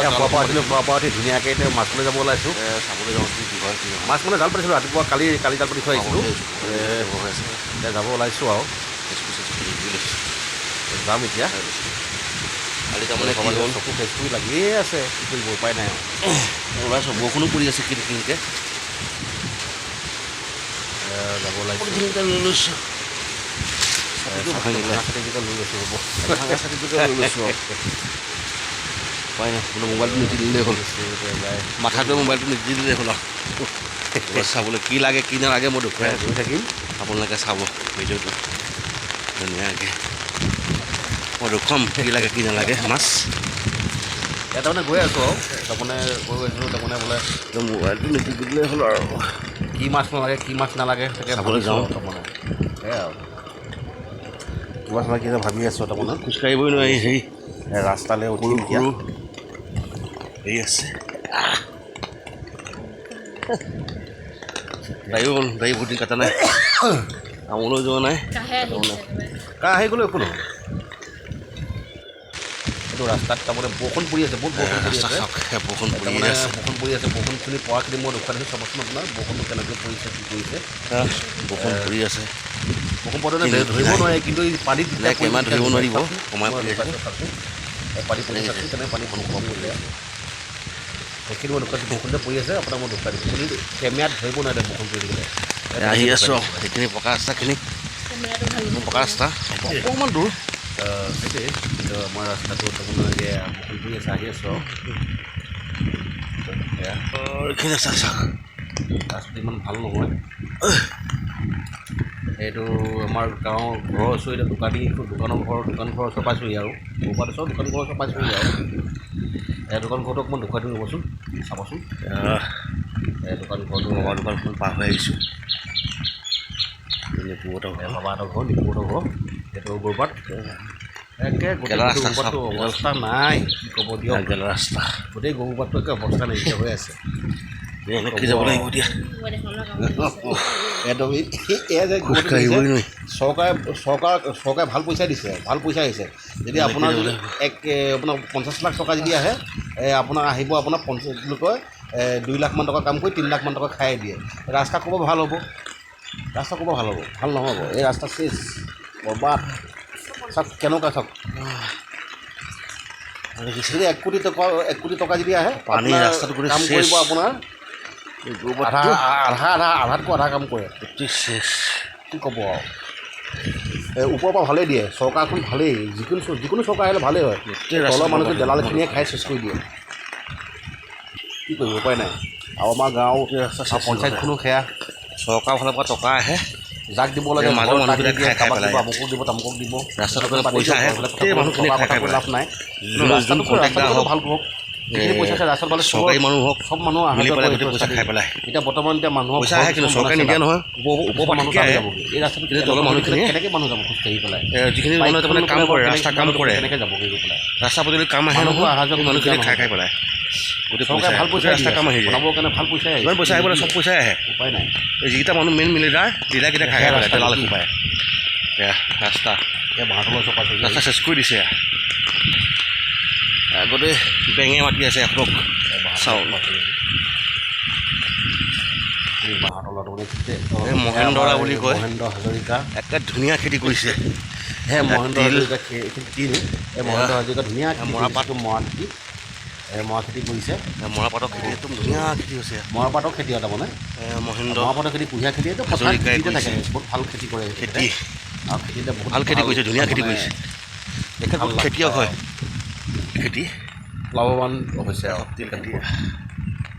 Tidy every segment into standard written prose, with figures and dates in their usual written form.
এয়া খোৱা পৰা উঠিলোঁ, খোৱা পৰা উঠি ধুনীয়াকৈ এতিয়া মাছলৈ যাব ওলাইছোঁ। চাবলৈ যাওঁ কি হয় কি নহয়। মাছ মানে জাল পাতিছিলোঁ ৰাতিপুৱা, কালি কালি জাল পাতি থৈ আহিছিলোঁ। এতিয়া যাব ওলাইছোঁ আৰু যাম এতিয়া। কালি তাৰমানে কি হ'ল, চকু ফেচকুৰি লাগিয়ে আছে, কি কৰিব উপায় নাই আৰু। ওলাইছোঁ, বৰষুণো পৰি আছে কিন কিনকৈ। যাব ওলাইছোঁ। পলিথিন লৈ লৈছোঁ, ভাঙিলে। ছাতিকেইটা লৈ লৈছোঁ, হ'ব। ভাঙা ছাতিটোকে লৈ লৈছোঁ আৰু উপায় নাই। বোলো মোবাইলটো নিতিতিলেই হ'ল, মাথাটোৱে মোবাইলটো নিতিতিলেই হ'ল। আৰু চাবলৈ কি লাগে কি নালাগে মই দেখুৱাই গৈ থাকিম। আপোনালোকে চাব ভিডিঅ'টো ধুনীয়াকৈ, মই দেখুৱাম কি লাগে কি নালাগে মাছ। ইয়াত তাৰমানে গৈ আছোঁ আৰু তাৰমানে গৈ আছিলোঁ, তাৰমানে বোলে মোবাইলটো নিতিতিলেই হ'ল আৰু কি মাছ নালাগে কি মাছ নালাগে তাকে চাবলৈ যাওঁ। তাৰমানে সেয়াই আৰু কি মাছ নালাগে ভাবি আছোঁ তাৰমানে। খোজকাঢ়িবই নোৱাৰি হেৰি। ৰাস্তালৈ সৰু উঠিম এতিয়া। সৰু হেৰি আছে। দাড়িও হ'ল, দাড়ি বহুত দিন কটা নাই, কামলৈ যোৱা নাই। কাহ আহি গ'লেও একো নহয়। এইটো ৰাস্তাত তাৰমানে বৰষুণ পৰি আছে, বহুত বৰষুণ পৰি আছে। বৰষুণ পৰি তাৰমানে আছে, বৰষুণ পৰি আছে। বৰষুণখিনি পৰাখিনি মই দেখুৱাই দিছোঁ, চাবচোন আপোনাৰ বৰষুণটো কেনেকৈ পৰিছে, কি পৰিছে। বৰষুণ পৰি আছে। বৰষুণ পৰোঁতে ধৰিব নোৱাৰে, কিন্তু এই পানীত কেমেৰা ধৰিব নোৱাৰিব, কমাই পৰি আছে। পানী পৰি আছে, কেনেকৈ পানী কম পৰি আছে সেইখিনি মই দেখুৱাইছোঁ। বৰষুণ যে পৰি আছে আপোনাক মই দেখুৱাই দিছোঁ, কিন্তু কেমেৰাত ধৰিব নোৱাৰে বৰষুণ পৰি থাকিলে। আহি আছোঁ আৰু সেইখিনি পকা ৰাস্তাখিনি, পকা ৰাস্তা অকণমান দূৰ। সেইটোৱে, কিন্তু আমাৰ ৰাস্তাটো তাৰমানে বৰষুণ পৰি আছে, আহি আছোঁ আৰু এইখিনি আছে। ৰাস্তাটো ইমান ভাল নহয়। এইটো আমাৰ গাঁৱৰ ঘৰৰ ওচৰত এতিয়া দোকানী দোকানৰ ঘৰ, দোকান ঘৰৰ ওচৰত পাইছোঁহি আৰু ক'ৰবাত ওচৰত দোকান ঘৰৰ ওচৰত পাইছোঁহি আৰু এই দোকান ঘৰটো অকণমান দেখুৱাই দিওঁ, ৰ'বচোন, চাবচোন। এই দোকান ঘৰটো বাবাৰ দোকানখন পাৰ হৈ আহিছোঁ। নিপুহঁতৰ ঘৰ, বাবাহঁতৰ ঘৰ, নিপুহঁতৰ ঘৰ এইটো গৰুপাত। একে গোটেই গৰুপাতটো অৱস্থা নাই, কি ক'ব দিয়ক। ৰাস্তা গোটেই গৰুপাতটো একে অৱস্থা নাইকিয়া হৈ আছে। এনেকৈ যাব লাগিব এতিয়া। একদম এয়া যে চৰকাৰে চৰকাৰ চৰকাৰে ভাল পইচা দিছে, ভাল পইচা আহিছে। যদি আপোনাৰ যদি এক আপোনাৰ 50 লাখ টকা যদি আহে, আপোনাৰ আহিব আপোনাৰ 50 বুলি কয় 2 লাখমান টকা কাম কৰি 3 লাখমান টকা খাই দিয়ে। ৰাস্তা ক'ব ভাল হ'ব, ৰাস্তা ক'ব ভাল হ'ব, ভাল নহ'ব। এই ৰাস্তা চেচ বৰবাদ। চাওক কেনেকুৱা, চাওক যদি 1 কোটি টকা, 1 কোটি টকা যদি আহে পানী ৰাস্তাটো কাম কৰিব আপোনাৰ আধা আধা আধা আধাতকৈ আধা কাম কৰে। কি ক'ব আৰু, এই ওপৰৰ পৰা ভালেই দিয়ে চৰকাৰখন, ভালেই। যিকোনো যিকোনো চৰকাৰ আহিলে ভালেই হয়, তলৰ মানুহখিনি দালালখিনিয়ে খাই চেচ কৰি দিয়ে। কি কৰিব উপায় নাই। আৰু আমাৰ গাঁও পঞ্চায়তখনো সেয়া চৰকাৰৰ ফালৰ পৰা টকা আহে, যাক দিব লাগে মাজৰ মানুহবিলাক খাই খাই পেলাই, আমুকক দিব তামুকক দিব, ৰাস্তাটো পইচা আহে, গোটেই মানুহখিনি খাই খাই লাভ নাই। ৰাস্তাটো ভাল কৰক, যিখিনি পইচা আছে ৰাস্তাত পালে চৰকাৰী মানুহ হওক চব মানুহ আহে মিলি পেলাই গোটেই পইচা খাই পেলাই। এতিয়া বৰ্তমান এতিয়া মানুহৰ পইচা আহে কিন্তু চৰকাৰে নিদিয়া নহয়, ওপৰৰ মানুহ যাব। এই ৰাস্তাটো তলৰ মানুহখিনি কেনেকৈ মানুহ যাব খোজকাঢ়ি পেলাই? যিখিনি মানুহে তাৰমানে কাম কৰে, ৰাস্তা কাম কৰে, কেনেকৈ যাব গৈ পেলাই? ৰাস্তা পদূলি কাম আহে নহয়, অহা যোৱা মানুহখিনি খাই খাই পেলাই। গোটেই চৰকাৰে ভাল পইচা ৰাস্তা কাম আহি যায়, বনাবৰ কাৰণে ভাল পইচাই আহে, ইমান পইচা আহিব, চব পইচাই আহে, উপায় নাই। যিকেইটা মানুহ মেইন মিলিডাৰ ডিলাৰকেইটা খাই খাই পেলাই, দালাল সোপাই। এয়া ৰাস্তা ৰাস্তা চেচ কৰি দিছে। আগতে বেঙে মাতি আছে এখনক চাওঁ। মহেন্দ্ৰ বুলি কয়, মহেন্দ্ৰ হাজৰিকা একে ধুনীয়া খেতি কৰিছে। হে মহেন্দ্ৰ হাজৰিকা তিল, এই মহেন্দ্ৰ হাজৰিকা ধুনীয়া মৰাপাট, মৰা খেতি, মৰা খেতি কৰিছে। মৰাপাটৰ খেতি একদম ধুনীয়া খেতি হৈছে, মৰাপাটৰ খেতি এটা মানে মহেন্দ্ৰ মৰাপাটৰ খেতি, কুঁহিয়াৰ খেতি হাজৰিকাই থাকে, বহুত ভাল খেতি কৰে খেতি, আৰু খেতিতে বহুত ভাল খেতি কৰিছে, ধুনীয়া খেতি কৰিছে। তেখেত বহুত খেতিয়ক হয়, খেতি লাভৱান হৈছে আৰু তিল খেতি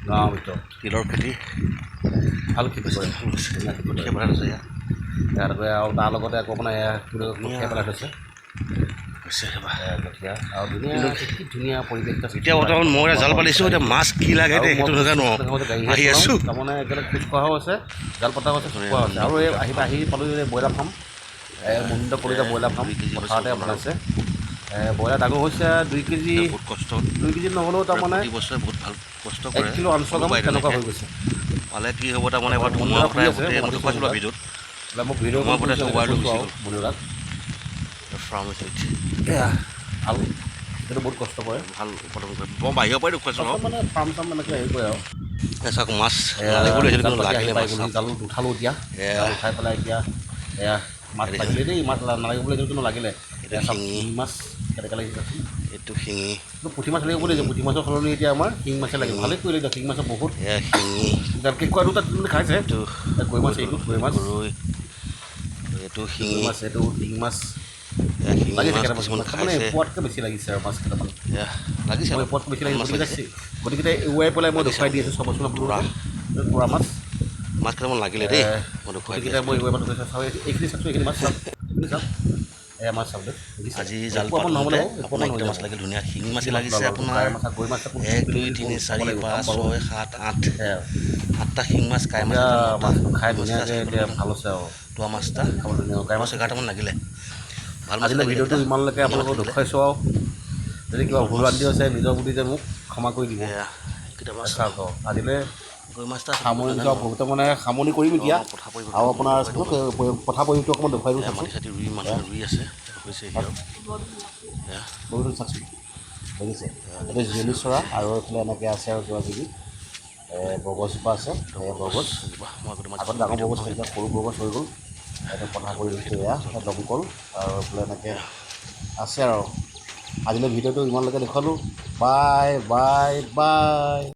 গাঁৱৰ ভিতৰত তিলৰ খেতি ভাল খেতি কৰে, কঠীয়া পেলাই থৈছে ইয়াত। ইয়াত আৰু তাৰ লগতে আকৌ আপোনাৰ এয়া কঠীয়া পেলাই থৈছে, কঠীয়া আৰু ধুনীয়া কি ধুনীয়া পৰিৱেশ। এতিয়া বৰ্তমান মই জাল পাতিছোঁ, এতিয়া মাছ কি লাগে দেই সেইটো নাজানো, আহি আছোঁ। তাৰমানে একেলগে খোজ কঢ়াও আছে, জাল পতাও আছে, খোজ কঢ়াও আছে। আৰু এই আহি আহি পালোঁ broiler farm, Mahendra Kalita broiler farm পথাৰতে বনাইছে। ব্ৰইলাৰ ডাঙৰ হৈছে 2 কেজি, বহুত কষ্ট, 2 কেজি নহ'লেও তাৰমানে বহুত ভাল কষ্ট 1 কিলো 800 গ্ৰাম তেনেকুৱা হৈ গৈছে। পালে কি হ'ব তাৰমানে এবাৰ ধুমুহা পতাই গোটেই মই দেখুৱাইছিলোঁ ভিডিঅ'ত, মই ভিডিঅ' পতাই মনিৰাক ফাৰ্ম হৈছে এয়া ভাল। সেইটো বহুত কষ্ট কৰে। ভাল উৎপাদন কৰে। মই বাহিৰৰ পৰাই দেখুৱাইছোঁ কষ্ট মানে ফাৰ্ম চাৰ্ম এনেকৈ হেৰি কৰে আৰু। আৰু চাওক, মাছ এয়া নালাগিব বুলি ভাবিছিলোঁ, জাল কিন্তু পাতি আহি লাগিলে পাই মাছ। গ'লোহি, জাল উঠালোঁ এতিয়া। এয়া। জাল উঠাই পেলাই এতিয়া এয়া মাছ লাগিলে দেই। মাছ নালাগিব বুলি কিন্তু লাগিলে। এইটো এয়া চাওক, শিঙি। শিঙি মাছ কেনেকৈ লাগিছে চাওকচোন। এইটো শিঙি। এইটো পুঠি মাছ লাগিব বুলি, পুঠি মাছৰ সলনি এতিয়া আমাৰ শিঙি মাছে লাগিল। ভালেই কৰিলে এতিয়া, শিঙি মাছৰ বহুত এয়া শিঙি। কেঁকুৰা দুটা তিনিটা খাইছে। এইটো এয়া গৈ মাছ, এইটো গৈ মাছ। গৰৈ। এইটো গৈ শিঙি। মাছ, এইটো শিঙি মাছ। এয়া শিঙি লাগিছে মাছ কেইটামান কিছুমান মানে খাইছে। এপোৱাতকৈ বেছি লাগিছে আৰু মাছ কেইটামান। এয়া লাগিছে মই অলপ। এপোৱাতকৈ বেছি লাগিছে। মাছ গতিকে লাগিছে। গতিকে এৰুৱাই পেলাই মই দেখুৱাই দি আছোঁ, চাবচোন তোৰা। আপোনালোকে, তোৰা মাছ। মাছ কেইটামান লাগিলে দেই, মই দেখুৱাই দি গতিকে আছোঁ। মই এৰুৱাই পেলাই দেখুৱাই চাওঁ। এইখিনি চাওকচোন, এইখিনি মাছ চাওক, এইখিনি চাওক, এয়া মাছ চাওক দেই, দেখিছে? আজি জাল এপোৱামান নহ'ব পাতোঁতে নহয়, আপোনাৰ এপোৱামান হৈ এইকেইটা মাছ যাব। লাগিল। ধুনীয়া শিঙি মাছে লাগিছে আপোনাৰ। কাৱৈ মাছ, গৈ মাছ। 1, 2, 3, 4, 5, 6, 7, 8, সেয়া। আঠটা শিঙি মাছ, কাৱৈ মাছ এতিয়া এটা, নটা, মাছটো খাই মাছ ধুনীয়াকৈ এটা, এতিয়া ভাল হৈছে আৰু তোৱা মাছ এটা, খাব ধুনীয়া কাৱৈ 10, মাছ। 11টামান লাগিলে। ভাল মাছ আজিলৈ লাগিলে ভিডিঅ'টো এইকেইটা। ইমানলৈকে ধুনীয়া মাছ আপোনালোকক লাগিলে। দেখুৱাইছোঁ আৰু যদি কিবা ভুল ভ্ৰান্তি হৈছে, নিজৰ বুদ্ধিতে মোক ক্ষমা কৰি দিব। এয়া এইকেইটা মাছ। চাওক আৰু আজিলৈ গৈ মাছ এটা আছে, সামৰণি নাজানো। বহুতে মানে সামৰণি কৰিম এতিয়া। পথাৰ পৰিৱেশ আৰু আপোনাৰ পথাৰ পৰিৱেশটো অকণমান দেখুৱাই দিওঁ, এয়া চাওকচোন। মাটি চাটি ৰুই, মানুহে ৰুই আছে, হৈছে আৰু এয়া। বহুত চাওকচোন, দেখিছে, এইটো জিৰণি চৰা আৰু এইফালে এনেকৈ আছে আৰু কিবা কিবি বৰগছজোপা আছে, এই বৰগছ। মই আগতে মাছ আগতে ডাঙৰ বৰগছ, এতিয়া সৰু বৰগছ হৈ গ'ল। এইটো পথাৰ পৰিৱেশটো, এয়া দমকল আৰু এইফালে এনেকৈ আছে। আৰু আজিলৈ ভিডিঅ'টো ইমানলৈকে দেখুৱালোঁ। Bye bye bye.